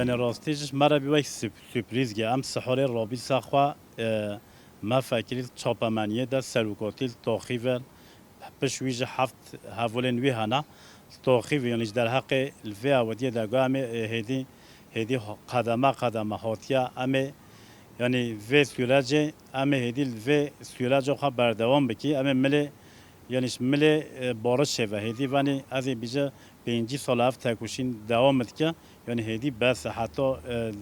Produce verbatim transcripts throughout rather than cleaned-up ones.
Yanî rastî ji me re bî wek sürp-, sürprîz ge. Em sihorê rabîsa xwe, e, me fekirî li çapemeniyê de serokatî li taxî ve, piş wî ji heft hevalên wî hene. Li taxî ve, yanî ji derheqê li vê awetiyê de got em ê, e, hêdî, hêdî ha-, qedeme qedeme hatiye em ê, yanî vê sûrecê em ê hêdî li vê sûreca xwe berdewam bikî. Em ê milê, yanî ji milê, e, barişê ve hêdî venî ez ê bîje pêncî sal ev tekoşîn dewam dike. Yanî hêdî bes e, heta, e,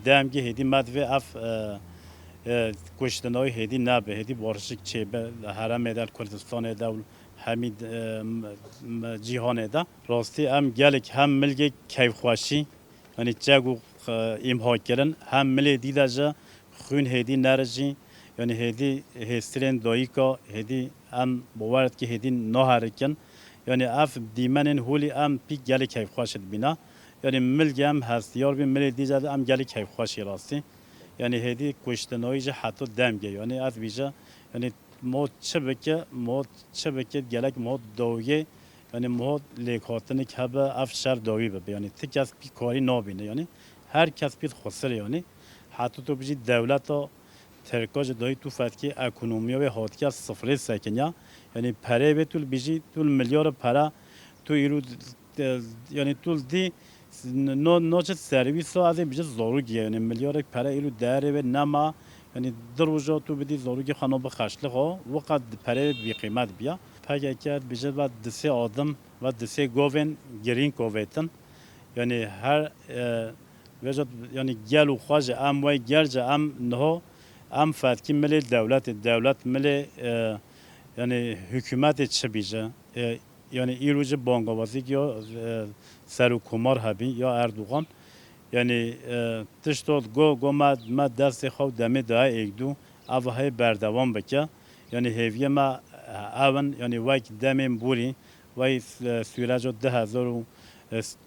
demgê hêdî me divê ev, e, e, kuştinayî hêdî nebe, hêdî barişik çêbe li herêmê de, li Kurdistanê de û hemî, e, m-, m-, cîhanê de. Rastî em gelek hem milgê keyfxweşî, yanî çek û, e, îmha kirin, hem milê dî de ji xwîn hêdî nerijî, yanî hêdî hêstirên dayika, hêdî em bawer dike hêdî naherikin. Yanî ev dîmenên holî em pîk gelek keyfxweş dibîne. Yanî milgê em hestiyar bî, milê dî de em gelek keyfxweşî rastî. Yanî hêdî kuştinayî ji heta demgê. Yanî ez bîje, yanî mo çi bike, mo çi bike, gelek mo dawiyê, yanî mo lêkhatinik hebe, ev şer dawî bibe. Yanî ti kes pî karî nabîne. Yanî her kes pî xusirê yanî. Heta tu bijî dewleta Tirka ji dayî tu fetkî ekonomiya wê hatiye sifrê sekiniya. Yanî pereyê wê tu li bijî, tu li milyara pere, tu îro, e, yanî tu li dî no, no çi serwîsa ez ê bijî zarokî ye. Yanî milyarek pere îro değerê wê nema. Yanî di roja tu bidî zarokî xwe no bi xerçlixo, wiqat di pereyê wê bîqîmet biya. P K K dibêje ve di sê adim ve di sê govên girîng kovêtin. Yanî her, e, vêca, yanî gel û xwe ji em wey gel ji em niho em fetkî milê dewletê, dewlet milê, e, yanî hikûmetê çi bîje? E, yanî îro ji bangawazîk ya, e, serokkomar hebî ya Erdogan. Yanî, e, tişto go, go me, me destê xwe û demê daye êkdû, ev heye berdewam bike. Yanî hêviyê me, e, ew in, yanî wek demên borî, wey, e, sûreca du hezar û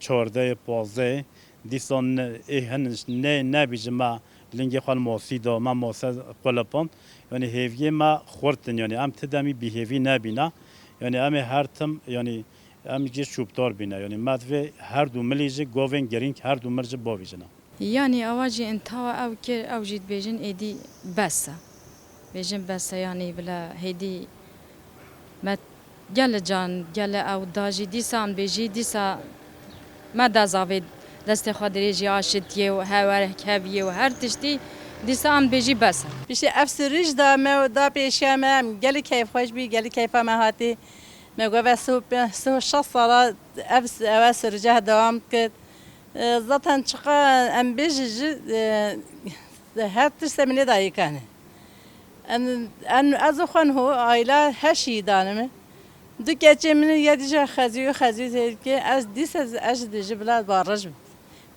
çardeh pazdeh, dîsan ê hin ne, nebî ji me lingê xwe li masî da, me mase qulipand. Yanî hêviyê me xurt in, yanî em ti demî bîhêvî nebîne. Yanî em ê her tim, yanî em jê şûbdar bîne. Yanî me divê her du milî jî govên girîng her du mil jî bavêjine. Yanî awa jî intawa ew kir, ew jî dibêjin êdî bes e. Bêjin bes e, yanî bila hêdî me gele can, gele ew da jî dîsa em bêjî, dîsa me dezavê destê xwe dirêjî aşitiyê û hewerek hebiyê û her tiştî dîsa em bêjî bes e. Piştî ev sirîj da me û da pêşiya me, em gelî keyfxweş bî, gelî keyfa me hatî. Me got ve sih û pê-, sih û şeş sala ev, ev sirîceh dewam dikir. E, zaten çiqa em bêjin jî, e, her tişt semînê dayîkan e. En, en, ez û xwe niho aîla heşî danime. Du keçê min ye dîje xezî û xezî zêdike, ez dîse ez, ez jî dijî bila barij bim.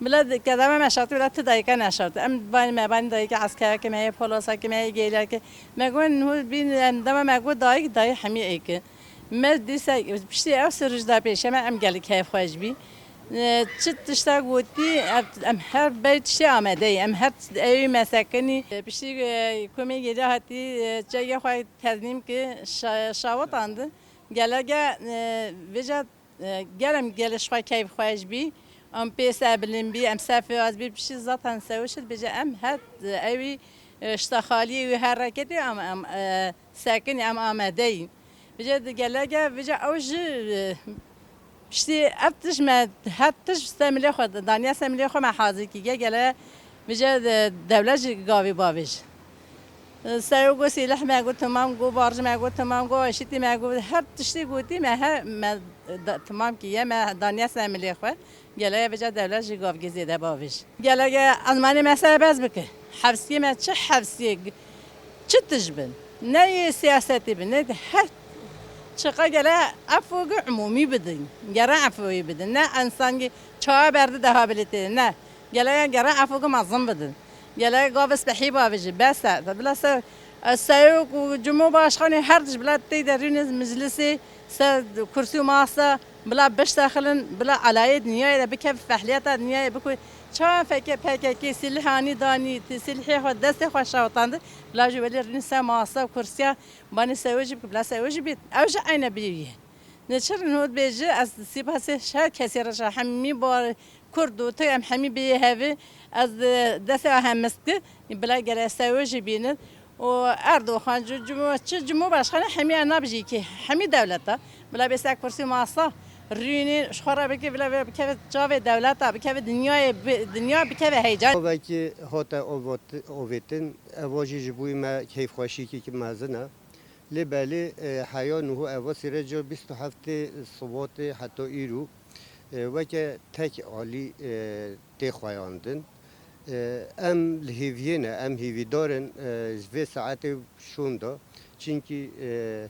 Bila kedama me şewtî, bila ti dayîka neşewtî. Em banî me, banî dayîka eskereke me ye, poloseke me ye, gêleke. Me got niho bîn, em dema me got dayîk, dayî hemî êke. Me dîsa piştî ew sirij da pêşe me, em gelî keyfxweş bî. E, çi tişta gotî, ev, em her berî tiştê amade yî, em her ewî me sekinî. E, piştî, e, komê gêlî hatî, e, çekê xwe tezlîm ki şa-, şawitandin. Gelege, e, vêca, e, gel em gelê ji xwe keyfxweş bî, em pê sebilin bî, em sefê az bî, piştî zaten sewişit bêje em her, e, ewî, e, ştaxaliyê wî hereketê em, em, e, sekinî, em amade yî. Vêca di gelege, vêca ew ji, e, piştî ev tişt me, her tişt semilê xwe, daniya semilê xwe me hazir kî. Ge gele vêca de-, dewlet jî gavî bavêj. E, Seyo got sîlih me got temam, got barij me got temam, got aşitî me got her tiştî gotî me he, me da-, temam kî ye me daniya semilê xwe. Gelege vêca dewlet jî gavgê zêde bavêj. Gelege ezmanê me serbest bike. Hefsiyê me çi hefsiyê, çi tij bin. Ne yê siyasetê bin, ne de her çiqa gele efogî umûmî bidin. Gere efogî bidin. Ne ensangî çawa berdi de habilite, ne. Gelege gere efogî mezin bidin. Gelege gav spehî bavêjî. Bes e. Bila se, e, seyok û cumhurbaşkanê her tij bila tey derînê meclisê ser kursî û masa Bila biştexilin, bila alayê dinyayê de bikeve, fehliyeta dinyayê bikû. Çawa feke P K K sîlih anî danî, ti sîlihê xwe destê xwe şewitandi, bila jî welê rîn ser masa û kursiya banî sewê jî bike, bila sewê jî bît. Ew jî eyne bî ye. Neçir nû dibêje, ez sîpasê her kesê re, hemî bar, Kurd û tu em hemî bêyî hevî, ez, e, destê we hemist ki, bila gere sewe jî bînin. Û Erdoxan, cu-, cumo-, çi cumhurbaşkanı hemî ena bijî ki, hemî dewleta. Bila bê ser kursî masa, rûnî, ji xwe re bike, bila bê bikeve çavê dewleta, bikeve dinyayê, bi-, dinya bikeve heyecan. Vekî hote ovot-, ovetin, evo jî ji bo me keyfxweşîkî mezin e. Lê belê, e, heya niho eva sîreca bîst û heftê Sibatê heta îro, e, weke tek alî, e, tê xweyandin. E, em li hêviyê ne, em hêvîdar in, e, ji vê saetê şûn de. Çimkî, e,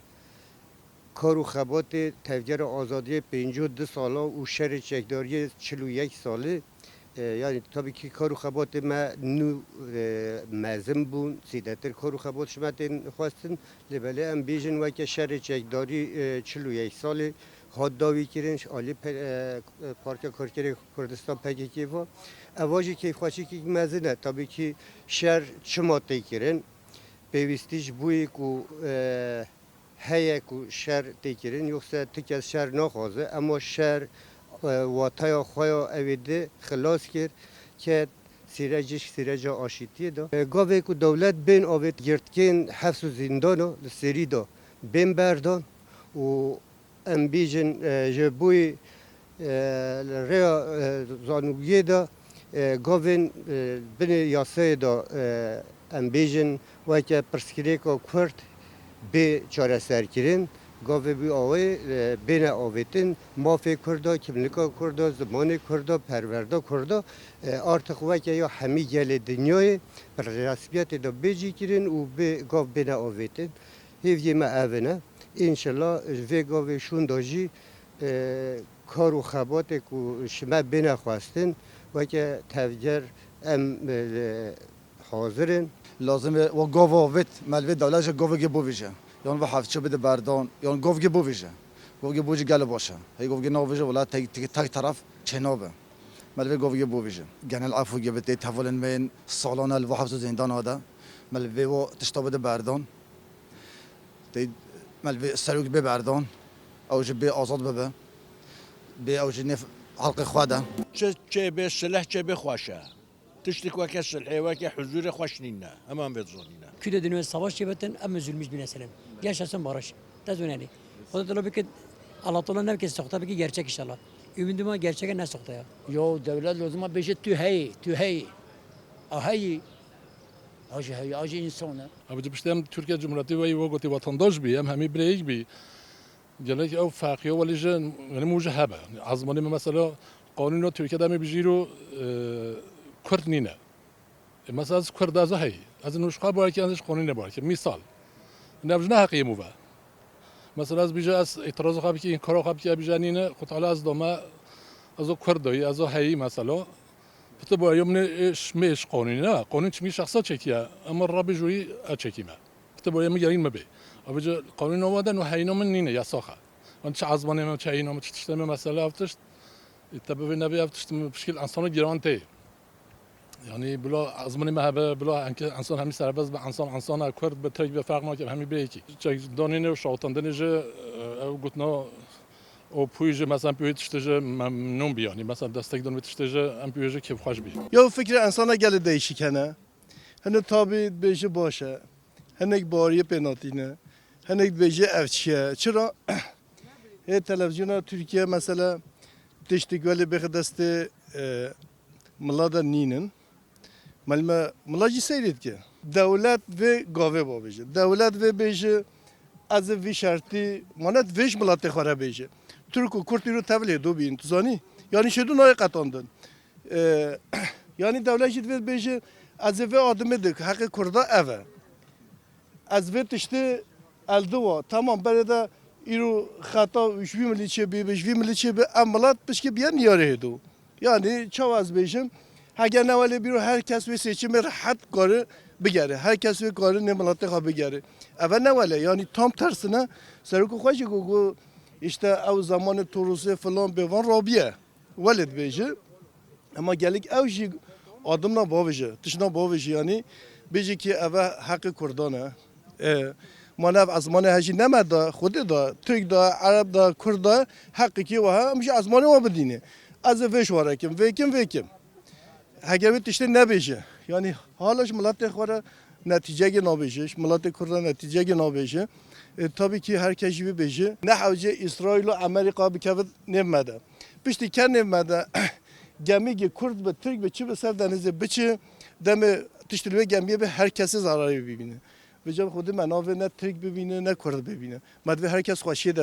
kar û xebatê Tevgera Azadiyê pêncî û du sala û şerê çekdariyê çil û yek salî, e, yanî tabî kî kar û xebatê me nû, e, mezin bûn, zêdetir kar û xebat ji me tên xwestin, lê belê em bêjin weke şerê çekdarî, e, çil û yek salî hat dawî kirin, ji alî pe-, e, Partiya Karkerê Kurdistan P K K ve. Eva jî keyfxweşîkî mezin e. Tabî kî şer çima tê kirin? Pêwîstî ji bo yê ku, e, heye ku şer tê kirin, yoksa ti kes şer naxwaze, ema şer, e, wataya xwe ya ew ê di xilas kir, ket sîreciş, sîreca aşîtiyê de. E, gavê ku dewlet bên avêt girtkên hefs û zîndana li serî de bên berdan û em bêjin, e, ji bo yê, e, li rêya, e, zanûgiyê de, e, gavên, e, binê yasayê de, e, em bêjin weke pirsgirêka Kurd bê çareserkirin, gavê bî awê, e, bêne avêtin, mafê Kurda, kimlika Kurda, zimanê Kurda, perwerda Kurda, e, artık weke ya hemî gelê dinyayê bi resmiyetê de bê cîkirin û bê gav bêne avêtin. Hêviyê me ev in e. Înşellah ji vê gavê şûnda jî, e, kar û xebatê ku ji me bêne xwestin, weke tevger em, e, hazir in. Lazim e we gava vêt, me li vê dewlet jî gavekê bivîje. Yan ve hevçe bide berdan, yan gavekê bivîje. Gavekê bivîje gelek baş e. Hey gavekê navîje, wela tek, tek, tek teref çênabe. Me li vê gavekê bivîje. Genel efû gibi tê hevalên me yên salan e li va hevs û zîndana de. Me li vê wa tişta bide berdan. Tê me li vê serok bê berdan. Ew jî bê azad bibe. Bê ew jî nê helqê xwe de. Çi çê bê sileh çê bê xweş e. Tiştik weke silhê, weke huzûrê xweş nîne. Heman vê dizanîne. Küde dünüme savaş çebetin, em zulmüş bine selam. Yaşasın barış. Tezuneni. Xweda Teala bike, Allah Teala nebike soxta bike gerçek inşallah. Ümiduma gerçeke ne soxta ya. Ya dewlet lazima bêje tu heyî, tu heyî. A heyî. A jî heyî, a jî însan e. Abi tu piştî em Türkiye Cumhuriyeti ve ew gotî vatandaş bî, em hemî bireyek bî. Gelek ew ferqiya welî ji, yanî min ji hebe. Ezmanê min mesela qanûna Tirkiye de em ê bijîro, e, Kurd nîne. E, mesela ez Kurd ez heyî. Ez nûşxa barekî ez ji qanûnê barekî. Misal. Ne ev ji ne heqiyê min ve. Mesela ez bîje ez îtiraz xwe bikî, înkara xwe bikî, bîje nîne, xwe teala ez dame, ez o Kurd dayî, ez o heyî mesela. Piti boya yo min ê, ê, ş-, me ê ji qanûnê ne. Qanûn çimî şexsa çekiye. Ama Rabbi jûyî e çekî me. Ti boyê min gerîn me bê. Abi ji qanûn ava de no heyîna min nîne, yasax e. An çi ezmanê me, çi heyîna min, çi tiştê me mesela ev tişt. E, te bivê nebê ev tişt min pişkil insana giran tê. Yani bila ezmanê me hebe, bila enke insan hemî serbest be, insan insana, Kurd be, Tirk be, ferq nake, hemî bê yekî. Çek danînê û şawtandinê ji, e, ev gotna o pûyê ji mesela pûyê tiştê ji memnûn bî yani. Mesela destek dan vê tiştê ji em pûyê ji kêfxweş bî. Yo fikre insana gelê değişik hene. Hinek tabî dibêje baş e. Hinek bariyê pê natîne. Hinek dibêje ev çi ye? Çira? Hê televîzyona Tirkiye mesela tiştik welê bêxe destê, e, mila de nînin. Melime mila jî seyrê dike. Dewlet vê gavê bavêje. Dewlet vê bêje ez ê vî şertî, manet vê ji miletê xwe re bêje. Tirk û Kurd îro tevlê do bîn, tu zanî? Yanî şêdû nayê qetandin. E, yanî dewlet jî divê bêje, ez ê vê adimê dik, heqê Kurda ev e. Ez vê tiştê eldiwa, temam, berê de îro xeta ji vî milî çêbî, ji vî milî çêbî, ev milet pişkê biye niyarê hêdo. Yanî çawa ez bêjim, hege ne welê bîro her kes wê seçimê rehet kare bigere, her kes wê kare nê miletê xwe bigere. Ev e ne welê, yanî tam tersine, serokê xwe jî got, got, işte ew zamanê Torosê filan bêvan rabiye. Welê dibêje, ema gelek ew jî adimna bavêje, tiştna bavêje, yanî bêje ki ev e heqê Kurdan e. E, ma ne ev ezmanê he jî ne me da, Xwedê da, Tirk da, Ereb da, Kurd da, heqekî we he, em jî ezmanê we bidîne. Ez ê vê ji we re kim, vê kim, vê kim. Heke wê tiştê nebêje. Yanî hala ji miletê xwe re netîcegê nabêje, ji miletê Kurd re netîcegê nabêje. E, tabii ki her kes jî bibêje. Ne hewce Îsraîl û Amerîka bikevin nêv me de. Piştî ke nêv me de gemîgê Kurd bi, Tirk bi, çi bi ser denizê biçi, demê tiştê li wê gemiyê bi her kesê zararê bibîne. Vêca bi xwedî me navê ne Tirk bibîne, ne Kurd bibîne. Me divê her kes xweşiyê de